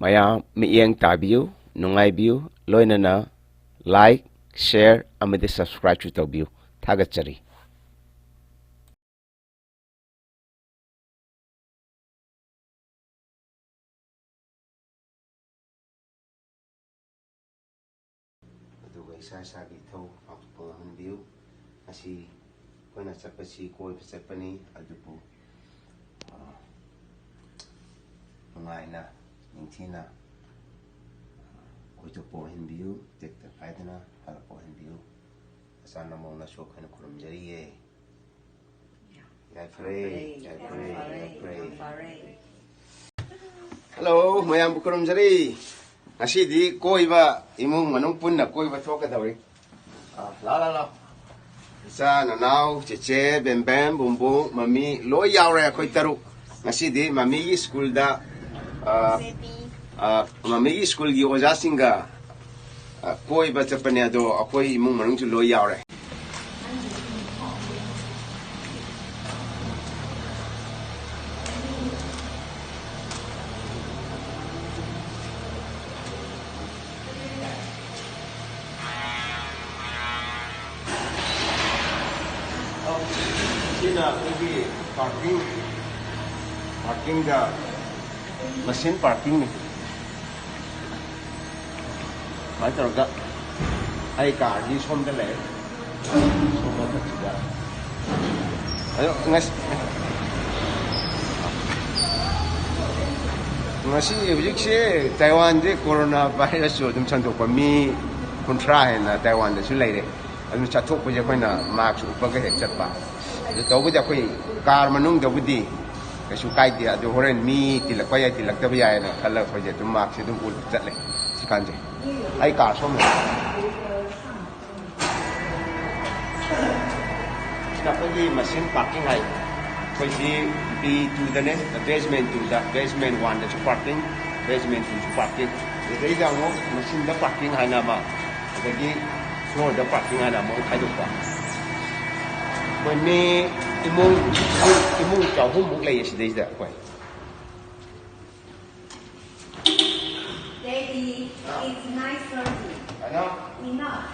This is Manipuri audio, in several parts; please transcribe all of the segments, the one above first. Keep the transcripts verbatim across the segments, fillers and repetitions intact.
ꯃꯌꯥꯝ ꯃꯤꯠꯌꯦꯡ ꯇꯥꯕꯤꯌꯨ, ꯅꯨꯡꯉꯥꯏꯕꯤꯌꯨ, ꯂꯣꯏꯅꯅ like, share ꯑꯃꯗꯤ subscribeꯁꯨ ꯇꯧꯕꯤꯌꯨ꯫ ꯊꯥꯒꯠꯆꯔꯤ꯫ ꯑꯗꯨꯒ ꯏꯁꯥ ꯏꯁꯥꯒꯤ ꯏꯊꯧ ꯄꯥꯡꯊꯣꯛꯄ ꯉꯝꯍꯟꯕꯤꯌꯨ꯫ ꯉꯁꯤ ꯑꯩꯈꯣꯏꯅ ꯆꯠꯄꯁꯤ ꯀꯣꯏꯕ ꯆꯠꯄꯅꯤ, ꯑꯗꯨꯕꯨ, ꯑ, ꯅꯨꯡꯉꯥꯏꯅ, ꯅꯤꯡꯊꯤꯅ ꯀꯣꯏꯊꯣꯛꯄ ꯑꯣꯏꯍꯟꯕꯤꯌꯨ, ꯇꯦꯛꯇ ꯀꯥꯏꯗꯅ ꯍꯜꯂꯛꯄ ꯑꯣꯏꯍꯟꯕꯤꯌꯨ꯫ ꯑꯆꯥ ꯅꯃꯧꯅꯁꯨ ꯑꯩꯈꯣꯏꯅ ꯈꯨꯔꯨꯝꯖꯔꯤꯌꯦ꯫ ꯌꯥꯏꯐꯔꯦ, ꯌꯥꯏꯐꯔꯦ, ꯌꯥꯏꯐꯔꯦ꯫ ꯍꯜꯂꯣ, ꯃꯌꯥꯝꯕꯨ ꯈꯨꯔꯨꯝꯖꯔꯤ꯫ ꯉꯁꯤꯗꯤ ꯀꯣꯏꯕ, ꯏꯃꯨꯡ ꯃꯅꯨꯡ ꯄꯨꯟꯅ ꯀꯣꯏꯕ ꯊꯣꯛꯀꯗꯧꯔꯤ꯫ ꯑꯥ, ꯂꯥꯎ, ꯂꯥꯎ, ꯂꯥꯎ꯫ ꯏꯆꯥ, ꯅꯅꯥꯎ, ꯆꯦꯆꯦ, ꯕꯦꯝꯕꯦꯝ, ꯕꯨꯝꯕꯨ, ꯃꯃꯤ ꯂꯣꯏ ꯌꯥꯎꯔꯦ ꯑꯩꯈꯣꯏ ꯇꯔꯨꯛ꯫ ꯉꯁꯤꯗꯤ ꯃꯃꯤꯒꯤ ꯁ꯭ꯀꯨꯜꯗ, ꯑꯥ, ꯑꯥ, ꯃꯃꯤꯒꯤ ꯁ꯭ꯀꯨꯜꯒꯤ ꯑꯣꯖꯥꯁꯤꯡꯒ, ꯑꯥ, ꯀꯣꯏꯕ ꯆꯠꯄꯅꯦ, ꯑꯗꯣ ꯑꯩꯈꯣꯏ ꯏꯃꯨꯡ ꯃꯅꯨꯡꯁꯨ ꯂꯣꯏ ꯌꯥꯎꯔꯦ꯫ ꯁꯤꯅ ꯑꯩꯈꯣꯏꯒꯤ parking, parkingꯗ, machine parkingꯅꯤ꯫ ꯁꯨꯃꯥꯏꯅ ꯇꯧꯔꯒ ꯑꯩ ꯀꯥꯔꯗꯤ ꯁꯣꯝꯗ ꯂꯩ꯫ ꯁꯣꯝ ꯃꯊꯛꯁꯤꯗ꯫ ꯑꯗꯣ ꯉꯁꯤ, ꯉꯁꯤ ꯍꯧꯖꯤꯛꯁꯦ ꯇꯥꯏꯋꯥꯟꯁꯦ corona virusꯁꯨ ꯑꯗꯨꯝ ꯁꯟꯗꯣꯛꯄ ꯃꯤ ꯀꯨꯟꯊ꯭ꯔꯥ ꯍꯦꯟꯅ ꯇꯥꯏꯋꯥꯟꯗꯁꯨ ꯂꯩꯔꯦ꯫ ꯑꯗꯨꯅ ꯆꯠꯊꯣꯛꯄꯁꯦ ꯑꯩꯈꯣꯏꯅ mask ꯎꯞꯄꯒ ꯍꯦꯛ ꯆꯠꯄ꯫ ꯑꯗꯨ ꯇꯧꯕꯗꯤ ꯑꯩꯈꯣꯏ ꯀꯥꯔ ꯃꯅꯨꯡꯗꯕꯨꯗꯤ ꯀꯩꯁꯨ ꯀꯥꯏꯗꯦ꯫ ꯑꯗꯨ ꯍꯣꯔꯦꯟ ꯃꯤ ꯇꯤꯜꯂꯛꯄ ꯌꯥꯏ, ꯇꯤꯜꯂꯛꯇꯕ ꯌꯥꯏꯅ ꯈꯜꯂꯒ ꯑꯩꯈꯣꯏꯁꯦ ꯑꯗꯨꯝ maskꯁꯦ ꯑꯗꯨꯝ ꯎꯞꯄ ꯆꯠꯂꯦ ꯁꯤꯀꯥꯟꯁꯦ꯫ ꯑꯩ ꯀꯥꯔ ꯁꯣꯝꯗ꯫ ꯁꯤꯅ ꯑꯩꯈꯣꯏꯒꯤ machine parking ꯍꯥꯏ꯫ ꯑꯩꯈꯣꯏꯁꯤ B twoꯗꯅꯦ, basement twoꯗ, basement oneꯗꯁꯨ parking, basement twoꯁꯨ parking꯫ ꯑꯗꯨꯗꯩꯗ ꯑꯃꯨꯛ machineꯗ parking ꯍꯥꯏꯅ ꯑꯃ, ꯑꯗꯒꯤ floorꯗ parking ꯍꯥꯏꯅ ꯑꯃꯨꯛ ꯈꯥꯏꯗꯣꯛꯄ꯫ ꯑꯩꯈꯣꯏ ꯃꯤ ꯏꯃꯨꯡ, ꯏꯃꯨꯡ ꯆꯍꯨꯝꯃꯨꯛ ꯂꯩꯌꯦ ꯁꯤꯗꯩꯁꯤꯗ ꯑꯩꯈꯣꯏ꯫ It's nice surgery. I know. Enough.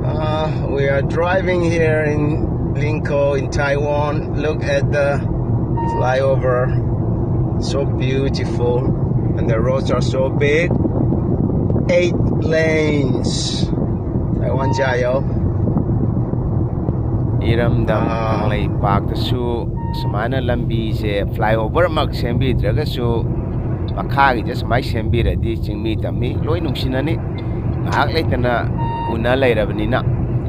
Uh, we are driving here in Linkou in Taiwan. Look at the flyover. So beautiful. And the roads are so big. Eight lanes. Taiwan 加油. ꯏꯔꯝꯗꯝ ꯑꯥ꯫ ꯀꯪꯂꯩꯄꯥꯛꯇꯁꯨ ꯁꯨꯃꯥꯏꯅ ꯂꯝꯕꯤꯁꯦ flyover ꯃꯛ ꯁꯦꯝꯕꯤꯗ꯭ꯔꯒꯁꯨ ꯃꯈꯥꯒꯤꯁꯦ ꯁꯨꯃꯥꯏꯅ ꯁꯦꯝꯕꯤꯔꯗꯤ ꯆꯤꯡꯃꯤ ꯇꯝꯃꯤ ꯂꯣꯏ ꯅꯨꯡꯁꯤꯅꯅꯤ꯫ ꯉꯥꯏꯍꯥꯛ ꯂꯩꯇꯅ ꯎꯅ ꯂꯩꯔꯕꯅꯤꯅ,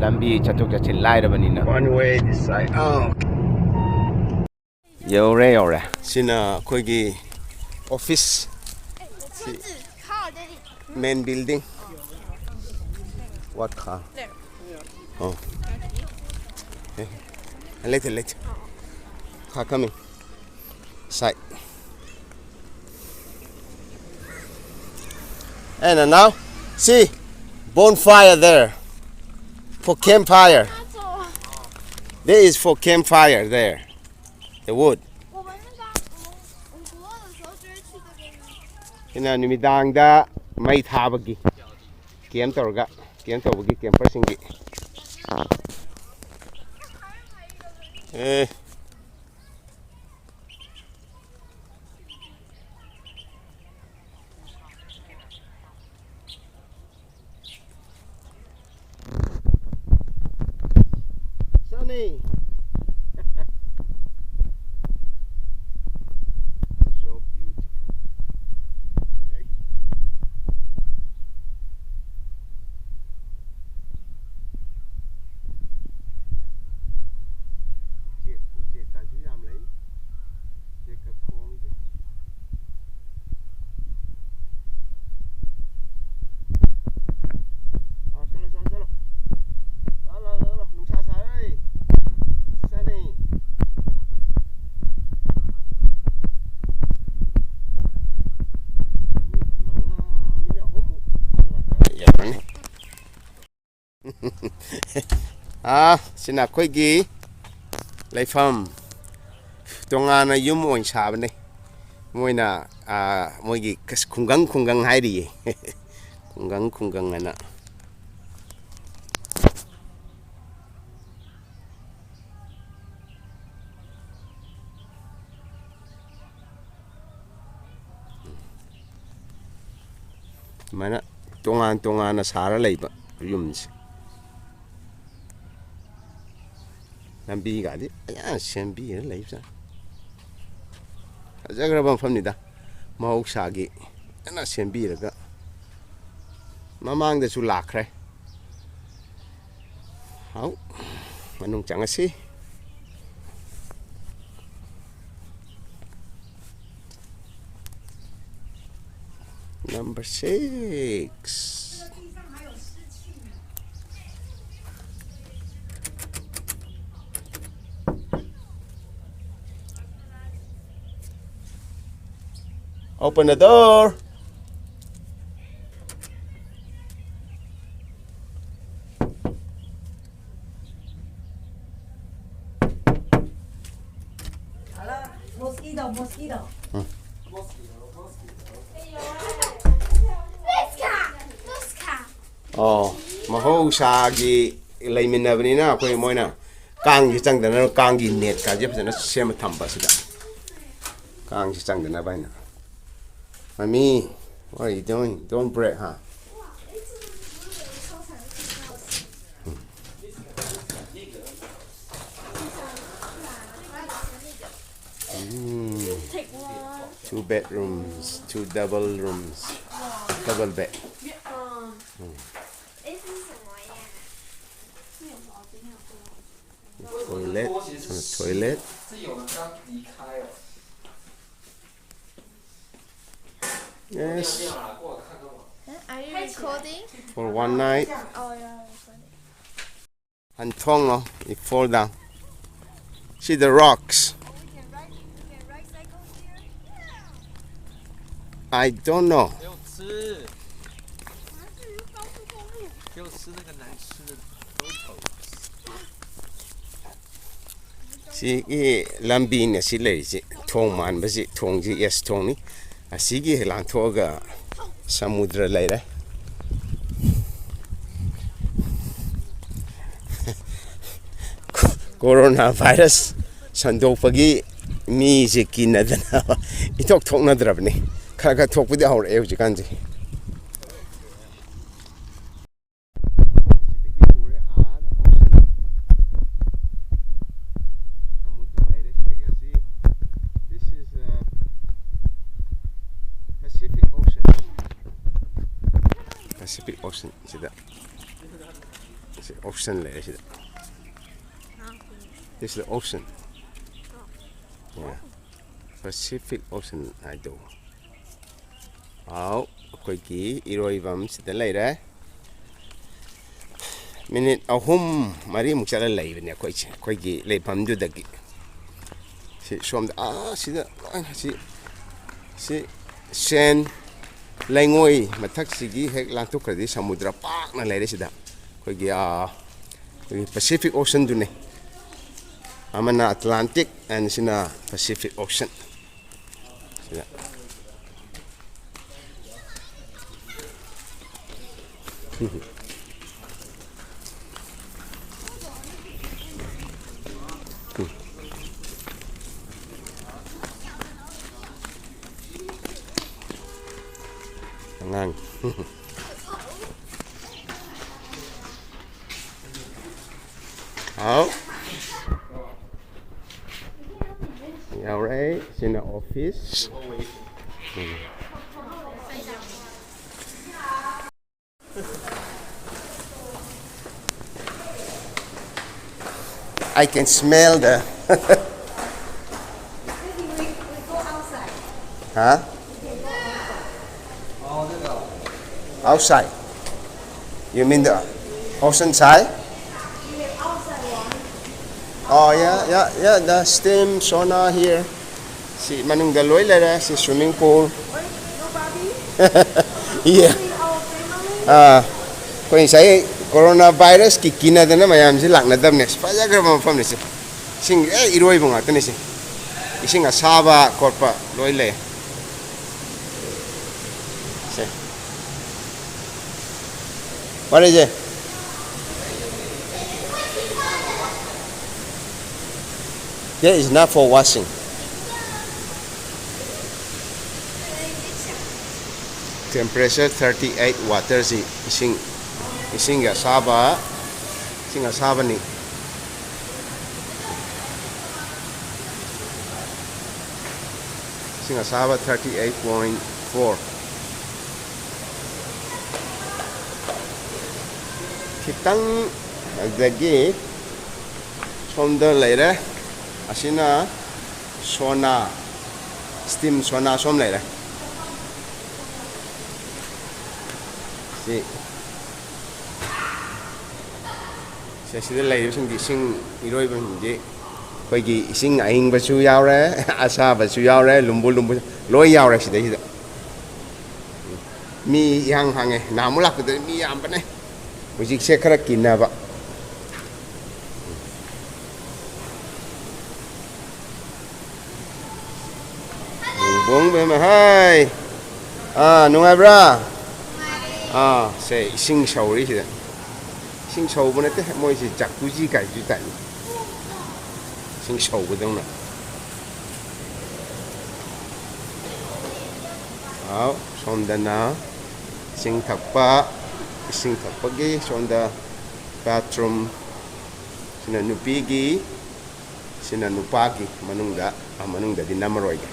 ꯂꯝꯕꯤ ꯆꯠꯊꯣꯛ ꯆꯠꯁꯤꯟ ꯂꯥꯏꯔꯕꯅꯤꯅ꯫ One way this side. ꯑꯥ꯫ ꯌꯧꯔꯦ, ꯌꯧꯔꯦ꯫ ꯁꯤꯅ ꯑꯩꯈꯣꯏꯒꯤ office, main building. What car? Oh. Eh, later, later. Car coming. Side. And now, see, bonfire there. For campfire. There is for campfire there. The wood. ꯁꯤꯅ ꯅꯨꯃꯤꯗꯥꯡꯗ ꯃꯩ ꯊꯥꯕꯒꯤ camp ꯇꯧꯔꯒ, camp ꯇꯧꯕꯒꯤ camperꯁꯤꯡꯒꯤ꯫ ꯑꯦ꯫ Sunny. So beautiful. ꯑꯥ, ꯁꯤꯅ ꯑꯩꯈꯣꯏꯒꯤ ꯂꯩꯐꯝ꯫ ꯇꯣꯉꯥꯟꯅ ꯌꯨꯝ ꯑꯣꯏꯅ ꯁꯥꯕꯅꯦ꯫ ꯃꯣꯏꯅ, ꯑꯥ, ꯃꯣꯏꯒꯤ ꯀꯁ-, ꯈꯨꯡꯒꯪ ꯈꯨꯡꯒꯪ ꯍꯥꯏꯔꯤꯌꯦ꯫ ꯈꯨꯡꯒꯪ ꯈꯨꯡꯒꯪ ꯍꯥꯏꯅ꯫ ꯁꯨꯃꯥꯏꯅ ꯇꯣꯉꯥꯟ ꯇꯣꯉꯥꯟꯅ ꯁꯥꯔ ꯂꯩꯕ ꯌꯨꯝꯁꯦ꯫ ꯂꯝꯕꯤꯒꯗꯤ ꯐꯖꯅ ꯁꯦꯝꯕꯤꯔ ꯂꯩꯕꯖꯥꯠꯅꯤ꯫ ꯐꯖꯈ꯭ꯔꯕ ꯃꯐꯝꯅꯤꯗ꯫ ꯃꯍꯧꯁꯥꯒꯤ ꯐꯖꯅ ꯁꯦꯝꯕꯤꯔꯒ ꯃꯃꯥꯡꯗꯁꯨ ꯂꯥꯛꯈ꯭ꯔꯦ꯫ ꯍꯥꯎ, ꯃꯅꯨꯡ ꯆꯪꯉꯁꯤ꯫ Number six. Open the door. Mosquito, mosquito. ꯑꯣ, ꯃꯍꯧꯁꯥꯒꯤ ꯂꯩꯃꯤꯟꯅꯕꯅꯤꯅ ꯑꯩꯈꯣꯏ, ꯃꯣꯏꯅ ꯀꯥꯡꯁꯤ ꯆꯪꯗꯅꯕ ꯀꯥꯡꯒꯤ ꯅꯦꯠꯀꯥꯁꯦ ꯐꯖꯅ ꯁꯦꯝꯃ ꯊꯝꯕ ꯑꯁꯤꯗ꯫ ꯀꯥꯡꯁꯤ ꯆꯪꯗꯅꯕ ꯍꯥꯏꯅ꯫ Mommy, what are you doing? Don't break, huh? Mm. Two bedrooms, two double rooms, double bed. Toilet, toilet. Yes. Are you recording? For one night. Oh, yeah, recording. And Tongo, it fall down. See the rocks. I don't know. 给我吃，给我吃那个难吃的 Doritos。ꯁꯤꯒꯤ ꯂꯝꯕꯤꯅꯦ ꯁꯤ ꯂꯩꯔꯤꯁꯤ, ꯊꯣꯡ ꯃꯥꯟꯕꯁꯤ, ꯊꯣꯡꯁꯤ, yes, ꯊꯣꯡꯅꯤ꯫ ꯑꯁꯤꯒꯤ ꯍꯦꯛ ꯂꯥꯟꯊꯣꯛꯑꯒ ꯁꯃꯨꯗ꯭ꯔ ꯂꯩꯔꯦ꯫ ꯀꯣꯔꯣꯅꯥ ꯚꯥꯏꯔꯁ ꯁꯟꯗꯣꯛꯄꯒꯤ ꯃꯤꯁꯦ ꯀꯤꯅꯗꯅ ꯏꯊꯣꯛ ꯊꯣꯛꯅꯗ꯭ꯔꯕꯅꯤ꯫ ꯈꯔ ꯈꯔ ꯊꯣꯛꯄꯗꯤ ꯍꯧꯔꯛꯑꯦ ꯍꯧꯖꯤꯛꯀꯥꯟꯁꯦ꯫ ꯁꯤꯗꯒꯤ ꯎꯔꯦ ꯑꯥꯗ ocean꯫ ꯁꯃꯨꯗ꯭ꯔ ꯂꯩꯔꯦ ꯁꯤꯗꯒꯤ꯫ ꯑꯁꯤ, this is, uh, Pacific Ocean꯫ Pacific Ocean ꯁꯤꯗ꯫ ꯁꯤ ocean ꯂꯩꯔꯦ ꯁꯤꯗ꯫ This is the ocean꯫ Yeah. Pacific Ocean ꯍꯥꯏꯗꯣ꯫ ꯑꯥꯎ, ꯑꯩꯈꯣꯏꯒꯤ ꯏꯔꯣꯏꯐꯝ ꯁꯤꯗ ꯂꯩꯔꯦ꯫ ꯃꯤꯅꯤꯠ ꯑꯍꯨꯝ ꯃꯔꯤꯃꯨꯛ ꯆꯠꯂ ꯂꯩꯕꯅꯦ ꯑꯩꯈꯣꯏꯁꯦ, ꯑꯩꯈꯣꯏꯒꯤ ꯂꯩꯐꯝꯗꯨꯗꯒꯤ꯫ ꯁꯤ ꯁꯣꯝꯗ, ꯑꯥ, ꯁꯤꯗ ꯂꯣꯏꯅ ꯁꯤ, ꯁꯤ ꯁꯦꯟ ꯂꯩꯉꯣꯏ ꯃꯊꯛꯁꯤꯒꯤ ꯍꯦꯛ ꯂꯥꯟꯊꯣꯛꯈ꯭ꯔꯗꯤ ꯁꯃꯨꯗ꯭ꯔ ꯄꯥꯛꯅ ꯂꯩꯔꯦ ꯁꯤꯗ꯫ ꯑꯩꯈꯣꯏꯒꯤ, ꯑꯥ, ꯑꯩꯈꯣꯏꯒꯤ Pacific Oceanꯗꯨꯅꯤ꯫ ꯑꯃꯅ Atlantic and ꯁꯤꯅ Pacific Ocean꯫ ꯁꯤꯗ꯫ ꯑꯉꯥꯡ꯫ ꯍꯥꯎ꯫ ꯌꯥꯎꯔꯦ꯫ ꯁꯤꯅ office꯫ Um. I can smell the. Huh? Outside. You mean the ocean side? Oh, yeah, yeah, yeah, the steam sauna here. ꯁꯤ ꯃꯅꯨꯡꯗ ꯂꯣꯏ ꯂꯩꯔꯦ꯫ ꯁꯤ swimming pool꯫ Yeah. ꯑꯥ, ꯑꯩꯈꯣꯏ ꯉꯁꯥꯏ ꯀꯣꯔꯣꯅꯥ ꯚꯥꯏꯔꯁꯀꯤ ꯀꯤꯅꯗꯅ ꯃꯌꯥꯝꯁꯤ ꯂꯥꯛꯅꯗꯕꯅꯦ꯫ ꯑꯁ, ꯐꯖꯈ꯭ꯔꯕ ꯃꯐꯝꯅꯤ ꯁꯤ꯫ ꯏꯁꯤꯡ ꯑꯦ ꯏꯔꯣꯏꯕ ꯉꯥꯛꯇꯅꯤ ꯁꯤ꯫ ꯏꯁꯤꯡ ꯑꯁꯥꯕ ꯈꯣꯠꯄ ꯂꯣꯏ ꯂꯩ꯫ ꯁꯦ꯫ What is it? There is not for washing. Temperature thirty eight, water ꯁꯤ ꯏꯁꯤꯡ, ꯏꯁꯤꯡꯒꯤ ꯑꯁꯥꯕ, ꯏꯁꯤꯡ ꯑꯁꯥꯕꯅꯤ꯫ ꯏꯁꯤꯡ ꯑꯁꯥꯕ thirty eight point four꯫ ꯈꯤꯇꯪ, ꯑꯗꯒꯤ ꯁꯣꯝꯗ ꯂꯩꯔꯦ꯫ ꯑꯁꯤꯅ ꯁꯣꯅꯥ, steam ꯁꯣꯅꯥ ꯁꯣꯝ ꯂꯩꯔꯦ꯫ ꯁꯤ, ꯁꯤ ꯁꯤꯗ ꯂꯩꯔꯤꯕꯁꯤꯡꯗꯤ ꯏꯁꯤꯡ ꯏꯔꯣꯏꯕꯁꯤꯡꯗꯤ ꯑꯩꯈꯣꯏꯒꯤ ꯏꯁꯤꯡ ꯑꯏꯪꯕꯁꯨ ꯌꯥꯎꯔꯦ, ꯑꯁꯥꯕꯁꯨ ꯌꯥꯎꯔꯦ, ꯂꯨꯝꯕꯨ ꯂꯨꯝꯕꯨ ꯂꯣꯏ ꯌꯥꯎꯔꯦ ꯁꯤꯗꯩꯁꯤꯗ꯫ ꯃꯤ ꯏꯍꯥꯡ ꯍꯥꯡꯉꯦ꯫ ꯅꯍꯥꯟꯃꯨꯛ ꯂꯥꯛꯄꯗꯗꯤ ꯃꯤ ꯌꯥꯝꯕꯅꯦ꯫ ꯍꯧꯖꯤꯛꯁꯦ ꯈꯔ ꯀꯤꯅꯕ꯫ ꯕꯣꯡ ꯕꯦꯝ, ꯍꯥꯏ꯫ ꯑꯥ, ꯅꯨꯡꯉꯥꯏꯕ꯭ꯔꯥ? ꯑꯥ, ꯁꯦ, ꯏꯁꯤꯡ ꯁꯧꯔꯤ ꯁꯤꯗ꯫ ꯏꯁꯤꯡ ꯁꯧꯕ ꯅꯠꯇꯦ, ꯃꯣꯏꯁꯤ ꯖꯀꯨꯖꯤ ꯀꯥꯏꯁꯨ ꯇꯥꯏ꯫ ꯏꯁꯤꯡ ꯁꯧꯕꯗꯧꯅ꯫ ꯑꯥꯎ, ꯁꯣꯝꯗꯅ ꯏꯁꯤꯡ ꯊꯛꯄ, ꯏꯁꯤꯡ ꯊꯛꯄꯒꯤ ꯁꯣꯝꯗ bathroom꯫ ꯁꯤꯅ ꯅꯨꯄꯤꯒꯤ, ꯁꯤꯅ ꯅꯨꯄꯥꯒꯤ ꯃꯅꯨꯡꯗ, ꯑ, ꯃꯅꯨꯡꯗꯗꯤ ꯅꯝꯃꯔꯣꯏꯒꯦ꯫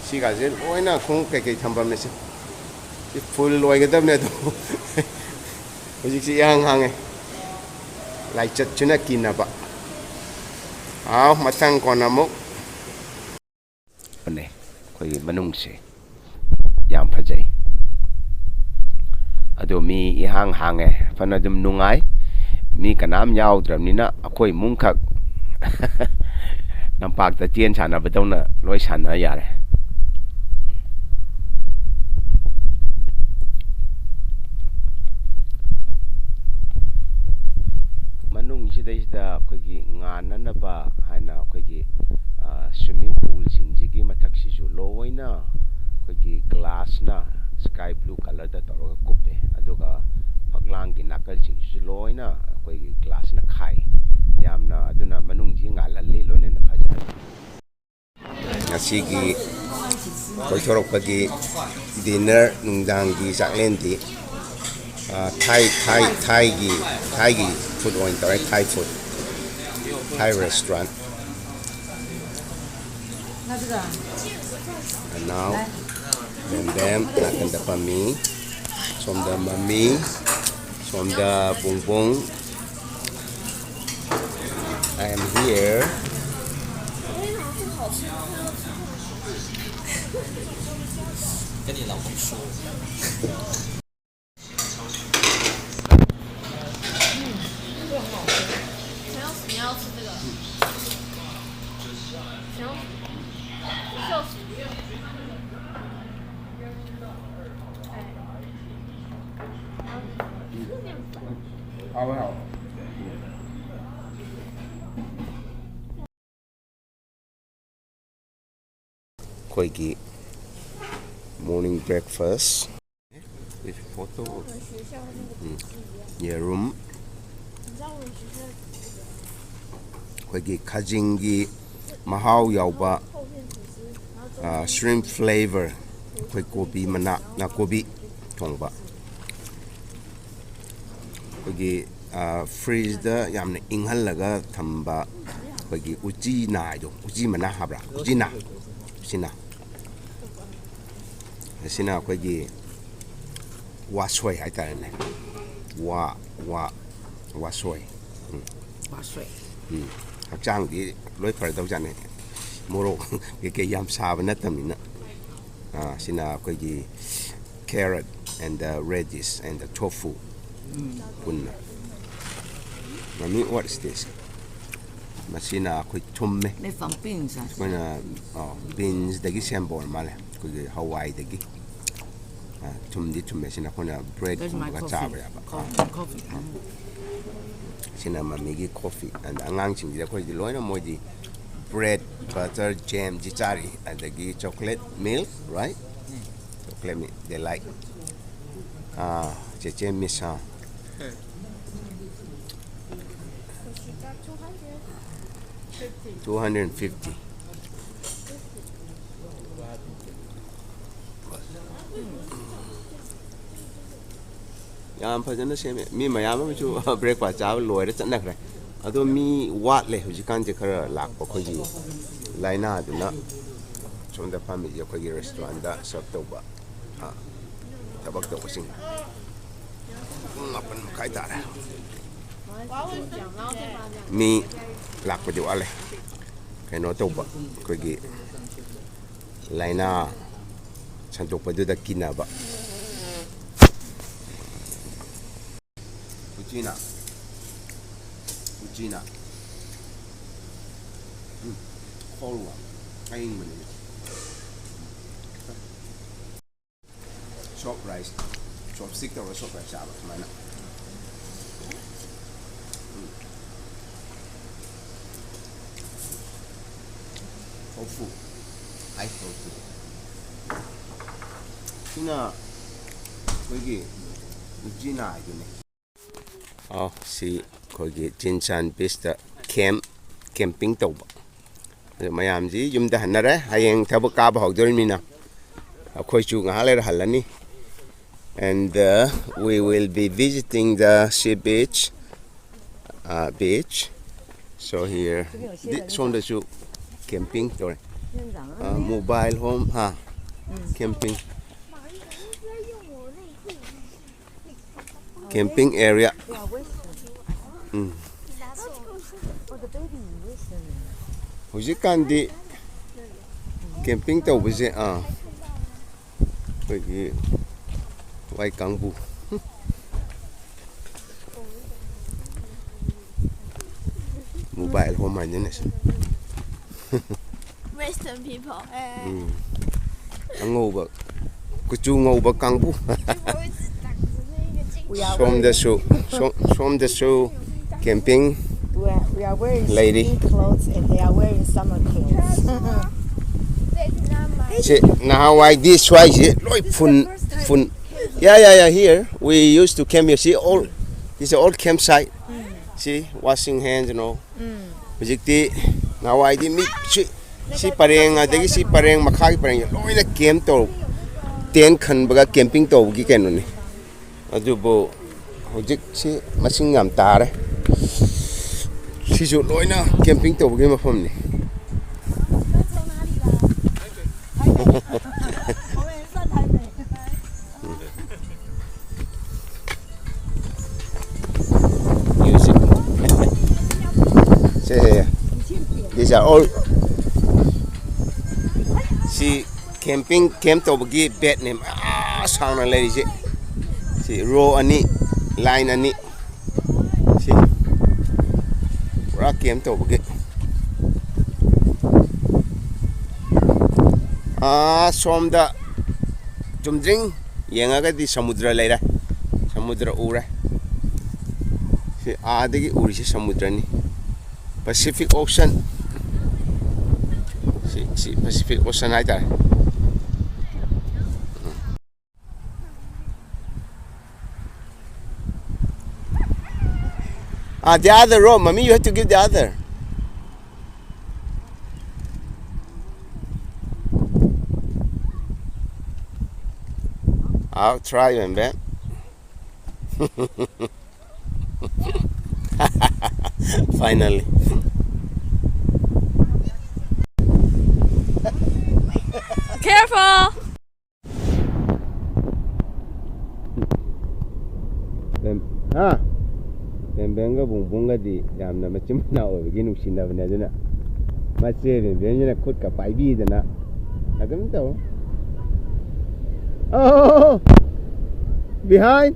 ꯁꯤꯒꯁꯦ ꯂꯣꯏꯅ ꯈꯣꯡꯎꯞ ꯀꯩꯀꯩ ꯊꯝꯐꯝꯅꯦ ꯁꯤ꯫ ꯁꯤ full ꯑꯣꯏꯒꯗꯕꯅꯦ ꯑꯗꯣ꯫ ꯍꯧꯖꯤꯛꯁꯤ ꯏꯍꯥꯡ ꯍꯥꯡꯉꯦ꯫ ꯂꯥꯏꯆꯠꯁꯤꯅ ꯀꯤꯅꯕ꯫ ꯑꯥꯎ, ꯃꯊꯪ ꯀꯣꯟꯅ ꯑꯃꯨꯛ꯫ ꯅꯦ꯫ ꯑꯩꯈꯣꯏꯒꯤ ꯃꯅꯨꯡꯁꯦ ꯌꯥꯝ ꯐꯖꯩ꯫ ꯑꯗꯣ ꯃꯤ ꯏꯍꯥꯡ ꯍꯥꯡꯉꯦ, ꯐꯅ ꯑꯗꯨꯝ ꯅꯨꯡꯉꯥꯏ꯫ ꯃꯤ ꯀꯅꯥꯝ ꯌꯥꯎꯗ꯭ꯔꯕꯅꯤꯅ ꯑꯩꯈꯣꯏ ꯏꯃꯨꯡꯈꯛ ꯂꯝꯄꯥꯛꯇ ꯆꯦꯟ ꯁꯥꯟꯅꯕꯗꯧꯅ ꯂꯣꯏ ꯁꯥꯟꯅ ꯌꯥꯔꯦ꯫ ꯃꯅꯨꯡꯁꯤꯗꯩꯁꯤꯗ ꯑꯩꯈꯣꯏꯒꯤ ꯉꯥꯟꯅꯅ ꯒ꯭ꯂꯥꯁꯅ ꯁ꯭ꯀꯥꯏ ꯕ꯭ꯂꯨ ꯀꯂꯔꯗ ꯇꯧꯔꯒ ꯀꯨꯞꯄꯦ, ꯑꯗꯨꯒ ꯐꯛꯂꯥꯡꯒꯤ ꯅꯥꯀꯜꯁꯤꯡꯁꯤꯁꯨ ꯂꯣꯏꯅ ꯑꯩꯈꯣꯏꯒꯤ ꯒ꯭ꯂꯥꯁꯅ ꯈꯥꯏ꯫ ꯌꯥꯝꯅ, ꯑꯗꯨꯅ ꯃꯅꯨꯡꯁꯤ ꯉꯥꯜꯍꯜꯂꯤ, ꯂꯣꯏꯅꯅ ꯐꯖꯍꯜꯂꯤ꯫ ꯉꯁꯤꯒꯤ ꯀꯣꯏꯊꯣꯔꯛꯄꯒꯤ ꯗꯤꯅꯔ, ꯅꯨꯡꯗꯥꯡꯒꯤ ꯆꯥꯛꯂꯦꯟꯗꯤ, ꯑ, ꯊꯥꯏ, ꯊꯥꯏ, ꯊꯥꯏꯒꯤ, ꯊꯥꯏꯒꯤ ꯐꯨꯗ ꯑꯣꯏꯅ ꯇꯧꯔꯦ, ꯊꯥꯏ ꯐꯨꯗ, ꯊꯥꯏ ꯔꯦꯁꯇꯨꯔꯦꯟ꯫ And now, ꯕꯦꯝ ꯕꯦꯝ ꯅꯥꯀꯟꯗ ꯐꯝꯃꯤ, ꯁꯣꯝꯗ ꯃꯃꯤ, ꯁꯣꯝꯗ ꯕꯨꯡ ꯕꯨꯡ꯫ I am here. ꯑꯩꯈꯣꯏꯒꯤ morning breakfast with photo, ꯎꯝ, ꯌꯦꯔꯨꯝ, ꯑꯩꯈꯣꯏꯒꯤ ꯈꯖꯤꯡꯒꯤ ꯃꯍꯥꯎ ꯌꯥꯎꯕ, ꯑ, shrimp flavor, ꯑꯩꯈꯣꯏ ꯀꯣꯕꯤ ꯃꯅꯥ, ꯅꯥꯀꯨꯞꯄꯤ ꯊꯣꯡꯕ꯫ ꯑꯩꯈꯣꯏꯒꯤ, ꯑ, ꯐ꯭ꯔꯤꯖꯇ ꯌꯥꯝꯅ ꯏꯪꯍꯜꯂꯒ ꯊꯝꯕ ꯑꯩꯈꯣꯏꯒꯤ ꯎꯆꯤꯅꯥ ꯍꯥꯏꯗꯣ, ꯎꯆꯤ ꯃꯅꯥ ꯍꯥꯏꯕ꯭ꯔꯥ? ꯎꯆꯤꯅꯥ, ꯎꯆꯤꯅꯥ꯫ ꯑꯁꯤꯅ ꯑꯩꯈꯣꯏꯒꯤ ꯋꯥꯁꯣꯏ ꯍꯥꯏꯇꯥꯔꯦꯅꯦ꯫ ꯋꯥ, ꯋꯥ, ꯋꯥꯁꯣꯏ꯫ ꯎꯝ꯫ ꯋꯥꯁꯣꯏ꯫ ꯎꯝ꯫ ꯍꯛꯆꯥꯡꯗꯤ ꯂꯣꯏ ꯐꯔꯗꯧꯖꯥꯠꯅꯤ꯫ ꯃꯣꯔꯣꯛ ꯀꯩꯀꯩ ꯌꯥꯝ ꯁꯥꯕ ꯅꯠꯇꯕꯅꯤꯅ꯫ ꯑꯥ, ꯁꯤꯅ ꯑꯩꯈꯣꯏꯒꯤ carrot and the radish and the tofu ꯄꯨꯟꯅ꯫ Mami, what is this? ꯃꯁꯤꯅ ꯑꯩꯈꯣꯏ ꯊꯨꯝꯃꯦ꯫ Made from beans, actually. ꯑꯩꯈꯣꯏꯅ, ꯑ, ꯕꯤꯟꯁꯇꯒꯤ ꯁꯦꯝꯕ ꯑꯣꯏꯔ ꯃꯥꯜꯂꯦ, ꯑꯩꯈꯣꯏꯒꯤ ꯍꯋꯥꯏꯗꯒꯤ꯫ ꯑ, ꯊꯨꯝꯗꯤ ꯊꯨꯝꯃꯦ꯫ ꯁꯤꯅ ꯑꯩꯈꯣꯏꯅ ꯕ꯭ꯔꯦꯗ That's my ꯀꯨꯝꯕꯒ coffee. ꯆꯥꯕ ꯌꯥꯕ꯫ ꯑ, Coffee, coffee. ꯎꯝ꯫ ꯁꯤꯅ ꯃꯃꯤꯒꯤ ꯀꯣꯐꯤ꯫ ꯑꯗ ꯑꯉꯥꯡꯁꯤꯡꯁꯤꯗꯤ ꯑꯩꯈꯣꯏꯗꯤ ꯂꯣꯏꯅ ꯃꯣꯏꯗꯤ ꯕ꯭ꯔꯦꯗ, ꯕꯇꯔ, ꯖꯦꯝꯁꯤ ꯆꯥꯔꯤ, ꯑꯗꯒꯤ chocolate milk, right? Let me, they like. Ah, ꯆꯦꯆꯦ ꯃꯤꯁꯥ꯫ Two hundred fifty. ꯌꯥꯝ ꯐꯖꯅ ꯁꯦꯝꯃꯦ꯫ ꯃꯤ ꯃꯌꯥꯝ ꯑꯃꯁꯨ breakfast ꯆꯥꯕ ꯂꯣꯏꯔ ꯆꯠꯅꯈ꯭ꯔꯦ꯫ ꯑꯗꯣ ꯃꯤ ꯋꯥꯠꯂꯦ ꯍꯧꯖꯤꯛꯀꯥꯟꯁꯦ ꯈꯔ ꯂꯥꯛꯄ꯫ ꯑꯩꯈꯣꯏꯒꯤ ꯂꯥꯏꯅꯥꯗꯨꯅ ꯁꯣꯝꯗ ꯐꯝꯃꯤꯁꯦ ꯑꯩꯈꯣꯏꯒꯤ restaurantꯗ serve ꯇꯧꯕ, ꯑ, ꯊꯕꯛ ꯇꯧꯕꯁꯤꯡ꯫ ꯄꯨꯡ ꯃꯥꯄꯟ ꯃꯈꯥꯏ ꯇꯥꯔꯦ꯫ ꯃꯤ ꯂꯥꯛꯄꯗꯤ ꯋꯥꯠꯂꯦ꯫ ꯀꯩꯅꯣ ꯇꯧꯕ, ꯑꯩꯈꯣꯏꯒꯤ ꯂꯥꯏꯅꯥ ꯁꯟꯗꯣꯛꯄꯗꯨꯗ ꯀꯤꯅꯕ꯫ ꯎꯆꯤꯅ, ꯎꯆꯤꯅ꯫ ꯎꯝ, ꯈꯣꯔꯨ ꯑꯌꯤꯡꯕꯅꯤ꯫ Soft rice, chopstick ꯇꯧꯔꯒ soft rice ꯆꯥꯕ ꯁꯨꯃꯥꯏꯅ꯫ ꯎꯝ꯫ Tofu, high tofu꯫ ꯁꯤꯅ ꯑꯩꯈꯣꯏꯒꯤ ꯎꯆꯤꯅ ꯍꯥꯏꯗꯨꯅꯤ꯫ ꯑꯥꯎ, ꯁꯤ ꯑꯩꯈꯣꯏꯒꯤ ꯆꯤꯟꯆꯥꯟ beachꯇ camp, camping ꯇꯧꯕ꯫ ꯑꯗꯨ ꯃꯌꯥꯝꯁꯤ ꯌꯨꯝꯗ ꯍꯟꯅꯔꯦ, ꯍꯌꯦꯡ ꯊꯕꯛ ꯀꯥꯕ ꯍꯧꯗꯣꯔꯤꯃꯤꯅ꯫ ꯑꯩꯈꯣꯏꯁꯨ ꯉꯥꯏꯍꯥꯛ ꯂꯩꯔ ꯍꯜꯂꯅꯤ꯫ And, uh, we will be visiting the sea beach, uh, beach. So here, thi-, ꯁꯣꯝꯗꯁꯨ camping ꯇꯧꯔꯦ꯫ Uh, mobile home, ꯍꯥ, camping꯫ Camping area. ꯎꯝ꯫ ꯍꯧꯖꯤꯛꯀꯥꯟꯗꯤ camping ꯇꯧꯕꯁꯦ, ꯑꯥ, ꯑꯩꯈꯣꯏꯒꯤ ꯋꯥꯏ ꯀꯥꯡꯕꯨ꯫ Mobile home ꯍꯥꯏꯗꯣꯏꯅꯦ ꯁꯤ꯫ Western people. ꯎꯝ꯫ ꯑꯉꯧꯕ, ꯀꯨꯆꯨ ꯉꯧꯕ ꯀꯥꯡꯕꯨ꯫ We are ꯁꯣꯝꯗꯁꯨ, wearing, ꯁꯣꯝ-, ꯁꯣꯝꯗꯁꯨ camping we are, we are wearing ꯂꯩꯔꯤ꯫ Ski clothes and they are wearing summer clothes. ꯁꯤ ꯅꯍꯥꯟꯋꯥꯏꯗꯤ ꯁ꯭ꯋꯥꯏꯁꯤ ꯂꯣꯏ ꯐꯨꯟ, ꯐꯨꯟ. Yeah, yeah, yeah, here. We used to camp here. See, all, this is all campsite. See, washing hands, you know. ꯍꯧꯖꯤꯛꯇꯤ, ꯅꯍꯥꯟꯋꯥꯏꯗꯤ ꯃꯤ ꯁꯤ, ꯁꯤ ꯄꯔꯦꯡ, ꯑꯗꯒꯤ ꯁꯤ ꯄꯔꯦꯡ, ꯃꯈꯥꯒꯤ ꯄꯔꯦꯡ ꯂꯣꯏꯅ ꯀꯦꯝ ꯇꯧ, ꯇꯦꯟ ꯈꯟꯕꯒ ꯀꯦꯝꯄꯤꯡ ꯇꯧꯕꯒꯤ ꯀꯩꯅꯣꯅꯤ꯫ ꯑꯗꯨꯕꯨ ꯍꯧꯖꯤꯛꯁꯤ ꯃꯁꯤꯡ ꯌꯥꯝ ꯇꯥꯔꯦ꯫ ꯁꯤꯁꯨ ꯂꯣꯏꯅ ꯀꯦꯝꯄꯤꯡ ꯇꯧꯕꯒꯤ ꯃꯐꯝꯅꯤ꯫ Music. Say, these are all. ꯁꯤ camping, camp ꯇꯧꯕꯒꯤ bedꯅꯦ꯫ ꯑꯥ, ꯁꯥꯡꯅ ꯂꯩꯔꯤꯁꯦ꯫ ꯁꯤ row ꯑꯅꯤ, line ꯑꯅꯤ꯫ ꯁꯤ ꯄꯨꯔꯥ camp ꯇꯧꯕꯒꯤ꯫ ꯑꯥ, ꯁꯣꯝꯗ ꯆꯨꯝꯗ꯭ꯔꯤꯡ ꯌꯦꯡꯉꯒꯗꯤ ꯁꯃꯨꯗ꯭ꯔ ꯂꯩꯔꯦ꯫ ꯁꯃꯨꯗ꯭ꯔ ꯎꯔꯦ꯫ ꯁꯤ ꯑꯥꯗꯒꯤ ꯎꯔꯤꯁꯤ ꯁꯃꯨꯗ꯭ꯔꯅꯤ꯫ Pacific Ocean꯫ ꯁꯤ, ꯁꯤ Pacific Ocean ꯍꯥꯏꯇꯥꯔꯦ꯫ Ah, the other row, mommy, you have to give the other. I'll try, man, man. Finally. Careful! ꯕꯦꯝ-, ꯍꯥ? ꯕꯦꯝꯕꯦꯝꯒ ꯕꯨꯡꯕꯨꯡꯒꯗꯤ ꯌꯥꯝꯅ ꯃꯆꯤꯟ ꯃꯅꯥꯎ ꯑꯣꯏꯕꯒꯤ ꯅꯨꯡꯁꯤꯅꯕꯅꯦ, ꯑꯗꯨꯅ ꯃꯆꯦ ꯕꯦꯝꯕꯦꯝꯁꯤꯅ ꯈꯨꯠꯀ ꯄꯥꯏꯕꯤꯗꯅ ꯑꯗꯨꯝ ꯇꯧ꯫ Oh! Behind!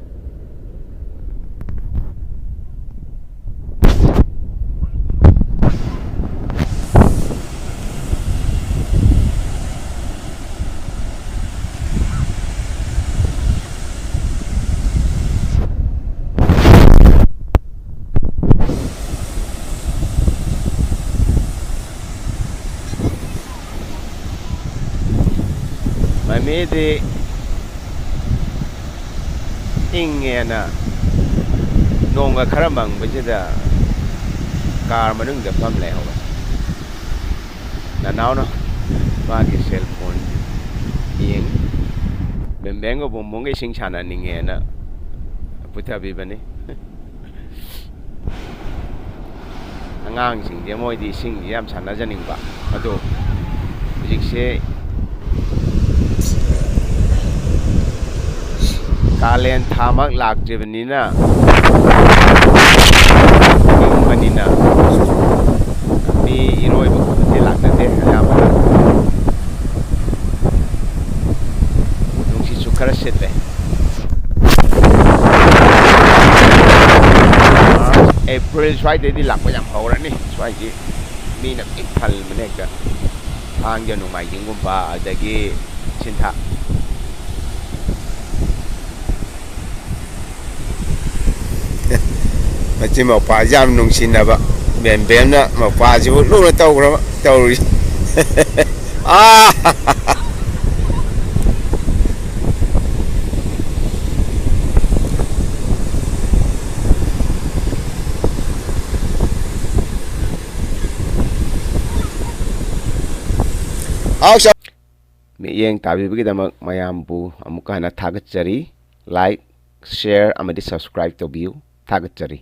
ꯃꯦꯗꯤ ꯏꯪꯉꯦꯅ ꯅꯣꯡꯒ ꯈꯔ ꯃꯪꯕꯁꯤꯗ ꯀꯥꯔ ꯃꯅꯨꯡꯗ ꯐꯝ ꯂꯩꯍꯧꯔꯦ꯫ ꯅꯅꯥꯎꯅ ꯃꯥꯒꯤ ꯁꯦꯜ ꯐꯣꯟ ꯌꯦꯡꯉꯤ꯫ ꯕꯦꯝꯕꯦꯝꯒ ꯕꯣꯝꯕꯣꯝꯒ ꯏꯁꯤꯡ ꯁꯥꯟꯅꯅꯤꯡꯉꯦꯅ ꯄꯨꯊꯕꯤꯕꯅꯤ꯫ ꯑꯉꯥꯡꯁꯤꯡꯁꯦ ꯃꯣꯏꯗꯤ ꯏꯁꯤꯡꯁꯦ ꯌꯥꯝ ꯁꯥꯟꯅꯖꯅꯤꯡꯕ꯫ ꯑꯗꯣ ꯍꯧꯖꯤꯛꯁꯦ ꯀꯥꯂꯦꯟ ꯊꯥꯃꯛ ꯂꯥꯛꯇ꯭ꯔꯤꯕꯅꯤꯅ, ꯏꯪꯕꯅꯤꯅ ꯃꯤ ꯏꯔꯣꯏꯕ ꯈꯣꯠꯄꯗꯤ ꯂꯥꯛꯅꯗꯦ ꯑꯌꯥꯝꯕꯅ꯫ ꯅꯨꯡꯁꯤꯠꯁꯨ ꯈꯔ ꯁꯤꯠꯂꯦ꯫ ꯑꯦꯄ꯭ꯔꯤꯜ ꯁ꯭ꯋꯥꯏꯗꯩꯗꯤ ꯂꯥꯛꯄ ꯌꯥꯝ ꯍꯧꯔꯅꯤ꯫ ꯁ꯭ꯋꯥꯏꯒꯤ ꯃꯤꯅ ꯄꯤꯛ ꯊꯜꯕꯅꯦ ꯍꯦꯛꯇ꯫ ꯊꯥꯡꯖ ꯅꯣꯡꯃꯥꯏꯖꯤꯡꯒꯨꯝꯕ, ꯑꯗꯒꯤ ꯁꯤꯟꯊꯥ꯫ ꯃꯆꯤꯟ ꯃꯧꯄ꯭ꯋꯥꯁꯤ ꯌꯥꯝ ꯅꯨꯡꯁꯤꯅꯕ꯫ ꯕꯦꯝꯕꯦꯝꯅ ꯃꯧꯄ꯭ꯋꯥꯁꯤꯕꯨ ꯂꯨꯅ ꯇꯧꯈ꯭ꯔꯕ ꯇꯧꯔꯤꯁꯦ꯫ ꯑꯥ! ꯍꯥꯎ, ꯁꯥ- ꯃꯤꯠꯌꯦꯡ ꯇꯥꯕꯤꯕꯒꯤꯗꯃꯛ ꯃꯌꯥꯝꯕꯨ ꯑꯃꯨꯛꯀ ꯍꯟꯅ ꯊꯥꯒꯠꯆꯔꯤ꯫ Like, share ꯑꯃꯗꯤ subscribe ꯇꯧꯕꯤꯌꯨ꯫ ꯊꯥꯒꯠꯆꯔꯤ꯫